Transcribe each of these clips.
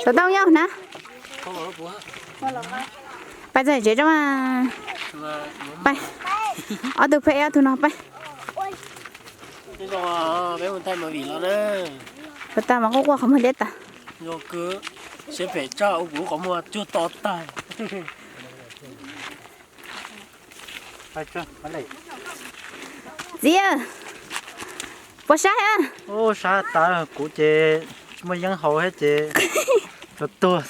Xov tooj nyob na. Pais txog tsev tso. Pais. Ob tug pheej ob tug no pais. Pais tag mas quaj quaj qhov muag liab tas. Siab phem tshaj, ua kuv lub qhov muag cuag to tag. Txiv, puas sab thiab? Sab tas, kuv ces tsis muaj yeeb haus thiab ces tuag tuag.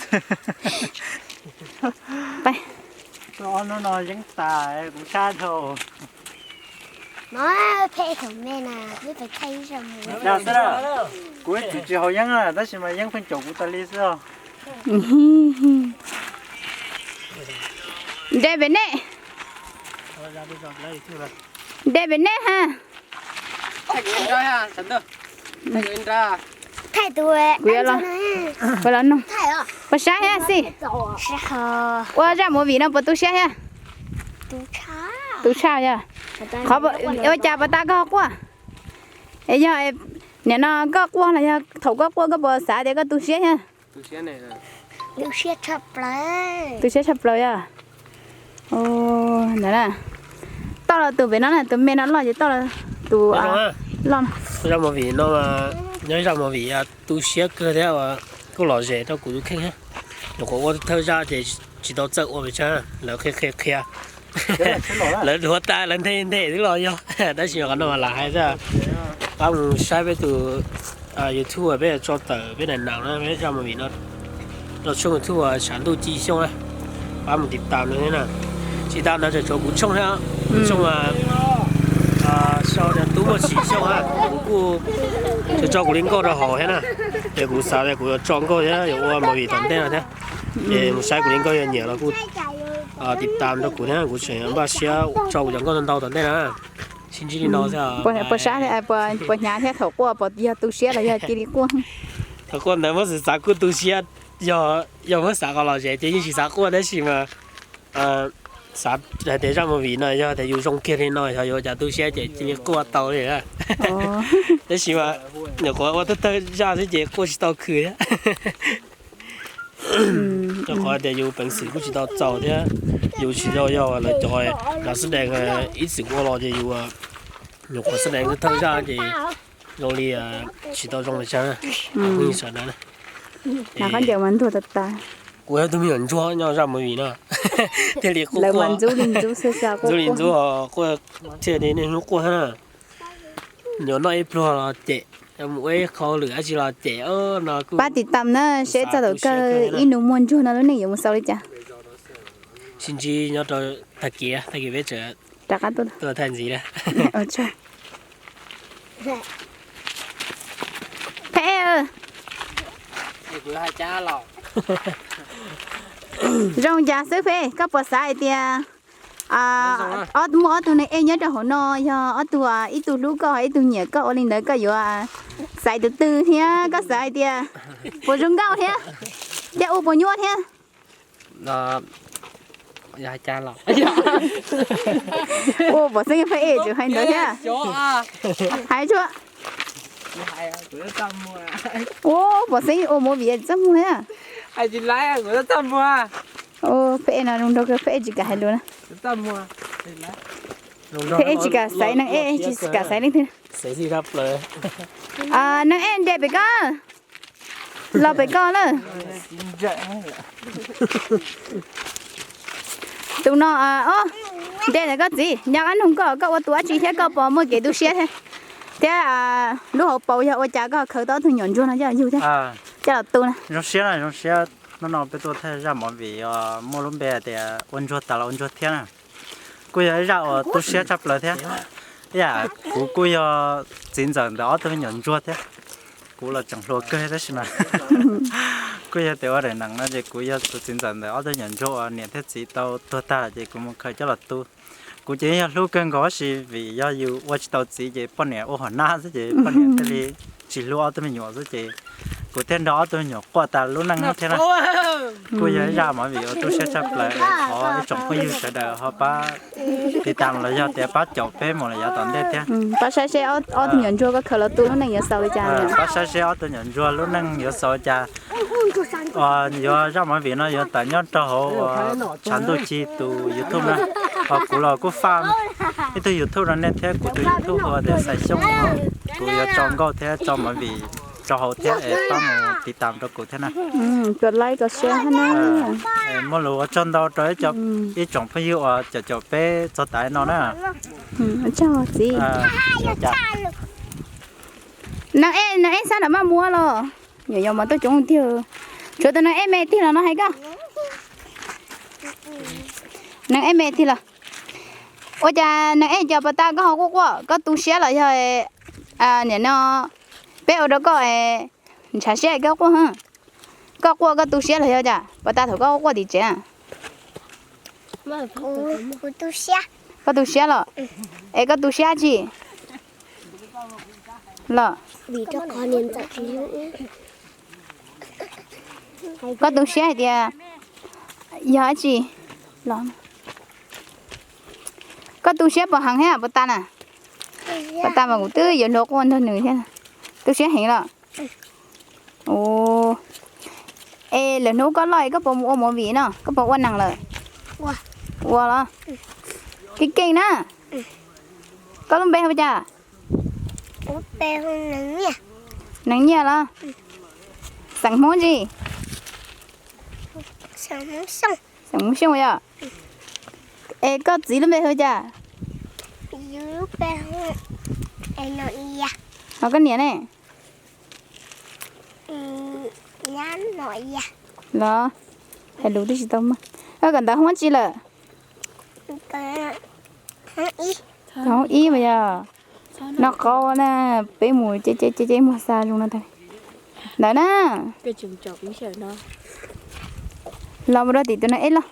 Ob hnub no yeeb tas, kuv sab dhau. Kuv tsis tsis haus yeeb na, tab sis mas yeeb pheej caum kuv tas li xwb os. Nres pem nej, nres pem nej ha. Kuv yuav los, kuv los nug. Puas sab thiab xij? Ua zaj movie no puas tu siab thiab? Tu tshaj yog. Qhov ua cas puas tas koj quaj? Es yog nim no koj quaj los yog thaum koj quaj koj puas xav tias koj tu siab thiab? Tu siab tshaj plaws yog. Toj los tus pem no na, tus me no loj ces toj los tus loj. Zaj movie no nyob zaj movie tu siab kawg thiab uas kuj lom zem rau kuv tus kheej. Nyuam qhuav ua thawj zaj ces tsis tau txawj ua pes tsawg, lawv qhia qhia qhia, lawv dhuav tas lawv nthe nthe twb los yog. Tab sis qhov no lam hais tias pab mus saib peb tus YouTube peb tso tawm peb daim neem na, peb zaj movie no rau tshooj YouTube Tshav Ntuj Ci Xyooj na. Pab mus tiv tam nws thiab na. Tsis tas ntawd tseem tshuav kuv tshooj thiab, kuv tshooj sau tias Tub Muaj Sim Xyooj na, kuv kuj tso kuv li nkauj rau hauv thiab na. Ces kuv xav tias kuv yuav tso nkauj thiab yuav ua movie tom ntej no thiab. Ces mus saib kuv li nkauj yog nyiam los kuj tiv tam rau kuv thiab, kuv tseem npaj siab tso kuv cov nkauj ntau ntau tom ntej na. Sib ntsib li no xwb. Puas sab, puas hnyav thiab thaum quaj, puas yog tu siab los yog cia li quaj? Thaum quaj ntawd muab xav xav kuj tu siab, yog, yog muab xav qhov lom zem ces yeej tsis xav quaj tab sis mas xav hais tias zaj movie no yog tias yus zoo kiag li no yog yuav cas tu siab ces cia li quaj tau li. Tab sis mas nyuam qhuav ua thawj thawj zaj xwb ces quaj tsis tau khw thiab. Rau qhov tias yus peev xwm kuj tsis tau txaus thiab, yus tsis tau yog lawv cov nas xab dees ib txwm ua los ces yus nyuam qhuav xab dees thawj zaj ces zoo li tsis tau zoo li cas. Sawv daws na, kuv yog tus me nyuam ntsuag nyob zaj movie no thiaj li quaj, ntxub li ntxub, quaj thiaj li niaj hnub quaj thiab na. Yuav noj ib pluag los cem, mus ua ib qho lwm dab tsi los cem no kuj. Pab tiv tam na seb txog thaum kawg ib nus muag ntsuag no lub neej yuav mus xaus li cas. Sib ntsib nyob rau tag kis, tag kis peb tseem rov qab tuaj thaij ntxiv na. Phem, zoo cas xwb Phem, koj puas xav hais tias muaj ob tug neeg ej nyob rau hauv no yog ob tug, ib tug hlub koj ib tug nyiam koj ua li ntawd koj yuav xaiv tus twg thiab koj xav hais tias puas zoo nkauj thiab thiab ua puas nyuaj thiab? Ua pom xeeb phab ej tseem hais ntawd thiab. Hais tsuag. Ua pom xeeb ua movie txaj muag thiab. Phab ej no zoo nraug kawg, phab ej tsis kam hais lus na. Phab ej tsis kam xaiv neeg ej, tsis kam xaiv leej twg. Neeg ej nres pem koj, los pem koj lawm. Tus no, nres ntawm koj txiv, nyob qab nug koj, koj ua tus dab tsi thiab koj puas muaj kev tu siab thiab, thiab lub hauv paus yog ua cas koj khaws tau ob tug nyuam ntsuag no coj yug thiab, coj los tu na. Zoo siab, zoo siab, hnub no peb tuaj thaij zaj movie muaj lub npe hais tias ua ntsuag tas los ua ntsuag thiab na. Kuj yog ib zaj uas tu siab tshaj plaws thiab. Ib yam kuv kuj yog txiv ntxawm ntawm ob tug me nyuam ntsuag thiab. Kuv los tseem hluas kawg tab sis mas kuj yog tias ua daim neeg no ces kuv yog tus txiv ntxawm ntawm ob tug me nyuam ntsuag uas niam thiab txiv tau tuag tag ces kuv mus khaws coj los tu. Kuv ces yog hlub kawg nkaus tab sis vim yog yus ua tsis tau txiv ces poj niam ua hom nab xwb ces poj niam thiaj li tsis hlub ob tug me nyuam xwb ces Kuv thiaj nrog ob tug nyuam quaj tas lub neej thiab na. Kuj yog ib zaj movie uas tu siab tshaj plaws, thov ib tsoom phooj ywg sawv daws ho pab tiv tam los yog tias pab caum peb mus lawm yav tom ntej thiab. Pab saib seb ob tug nyuam ntsuag koj khaws los tu lub neej yuav xaus li cas. Pab saib seb ob tug nyuam ntsuag lub neej yuav xaus li cas. Yuav zaj movie no yuav tawm nyob rau hauv tshav ntuj ci tus YouTube na. Ho kuv los kuj faj ib tug YouTube no nej thiab, kuv tus YouTube hu ua tias Xais Xyooj no. Kuv yuav tso nkauj thiab tso movie rau hauv thiab es pab mus tiv tam rau kuv thiab na. Muaj lus ua tsaug ntau rau ib tsoom phooj ywg uas caum caum peb txog tav no na. Neeg ej, neeg ej sab nram maj muab los. Nyuam yaus mas tuaj coob tiag. Tshuav tus neeg ej me tig los no hais koj. Neeg ej me tig los. Ua cas neeg ej, cas puas tas koj ho quaj quaj, koj tu siab los yog niam no peb ua rau koj ntshav siab koj quaj? Koj quaj koj tu siab los yog cas, puas tas thaum koj quaj tim tsev? Koj tu siab los? Es koj tu siab dab tsi los? Koj tu siab hais tias yog dab tsi los? Koj tu siab puas heev thiab puas tas na? Puas tas mas kuv twb yuav luag quaj nrog nws thiab. Tu siab heev los? Es lwm hnub koj loj koj puas mus ua movie no, koj puas ua neeg lawm? Ua los? Keej keej na. Koj lub npe hu cas? Neeg Nyiaj los? Xeem Hmoob tsi? Xeem Hmoob Xyooj yom. Es koj txiv lub npe hu cas? Ho koj niam ne? Los, hais lus twb tsis tau muaj. Koj kawm ntawv hoob tsi lawm? Hoob ib mas yog. Noj qab na, peb mus ceb ceb muag xa zoo no tag. Ntawd na. Los mus rau tim tus neeg ej los.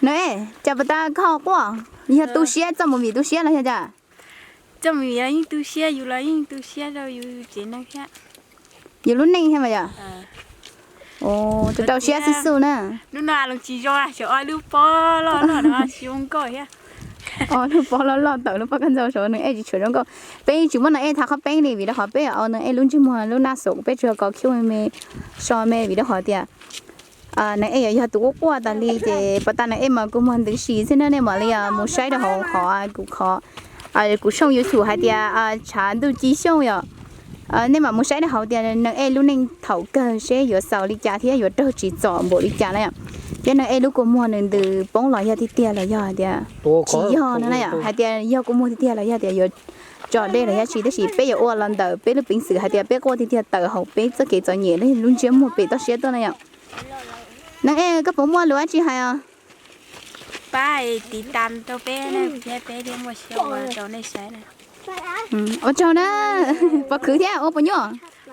Neeg ej, cas puas tas koj quaj? Yog tu siab, txoj movie tu siab los yog cas? Txoj movie los yeej tu siab, yus los yeej tu siab rau yus tsev neeg thiab. Yus lub neej thiab mas yom. Rau rau siab xwb xwb na. Hnub no los tsis zoo, tshuav ob lub pob loj loj no tsis zoo nkauj thiab. Ob lub pob loj loj tawm lub pob kab ntxau saum neeg ej tsis tshua zoo nkauj. Peb tsis muab neeg ej thav qhov peeb li vim rau qhov peb ua neeg ej lub ntsej muag lub naj xom peb tsuas kov khiub me me so me vim rau qhov tias neeg ej yuav yog tus quaj quaj tas li ces puas tas neeg ej mas kua muag ntws si xwb na, nej mam li mus saib rau hauv qhov kuv qhov kuv tshooj YouTube hais tias Tshav Ntuj Ci Xyooj yom. Nej mam mus saib rau hauv tias neeg ej lub neej thaum kawg seb yuav xaus li cas thiab yuav raug tsim txom npaum li cas na yom. Thiab neeg ej lub kua muag nws ntws poob los yog tiag tiag los yog hais tias tsis yog no na yom, hais tias yog kua muag tiag tiag los yog tias yuav tso dej los yog tsis, tab sis peb yuav ua los ntawm peb lub peev xwm hais tias peb quaj tiag tiag tawm hauv peb txoj kev txom nyem lub ntsiab muag pem toj siab tuaj na yom. Neeg ej, koj puas muaj lus dab tsi hais os? Pab tiv tam rau peb thiab peb thiaj muaj siab ua rau nej saib na. Ua tsaug na. Puas khwv thiab ua puas nyuaj?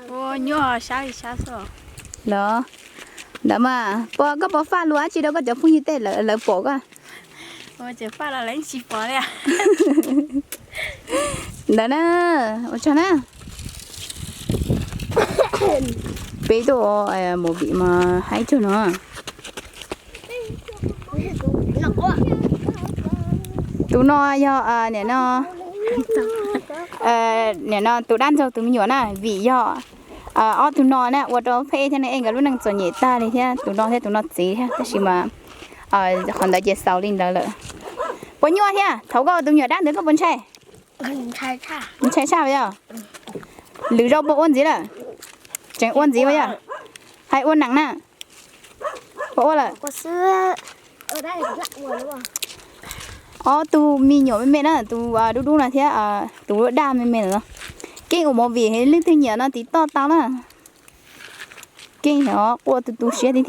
Ua nyuaj sab li sab xwb. Los ntawd mas koj puas faj lus dab tsi rau koj cov phooj ywg tej lawv pom koj? Tsis faj los lawv tsis pom li. Ntawd na, ua tsaug na. Peb tuaj ua movie mas haib tug no. Tus no yog nim no, nim no tus dab ntxaug tus me nyuam na, vim yog ob tug no na ua rau phej thiab neeg ej nkawd lub neej txom nyem tag li thiab, tus no thiab tus no txiv thiab, tab sis mas qhov ntawd ces xaus li ntawd lawm. Puas nyuaj thiab? Thaum koj ua tus me nyuam dab ntawd koj puas ntshai? Ntshai tshaj yog? Lwm zaus puas ua ntxiv lawm? Tseem ua ntxiv puas yog? Hais ua neeg na. Puas ua lawm? Ob tug me nyuam me me na, tus dub dub no thiab tus daj me me no. Keej ua movie leej twg nyiam no tiv toj tau na. Keej quaj tu tu siab tiag tiag.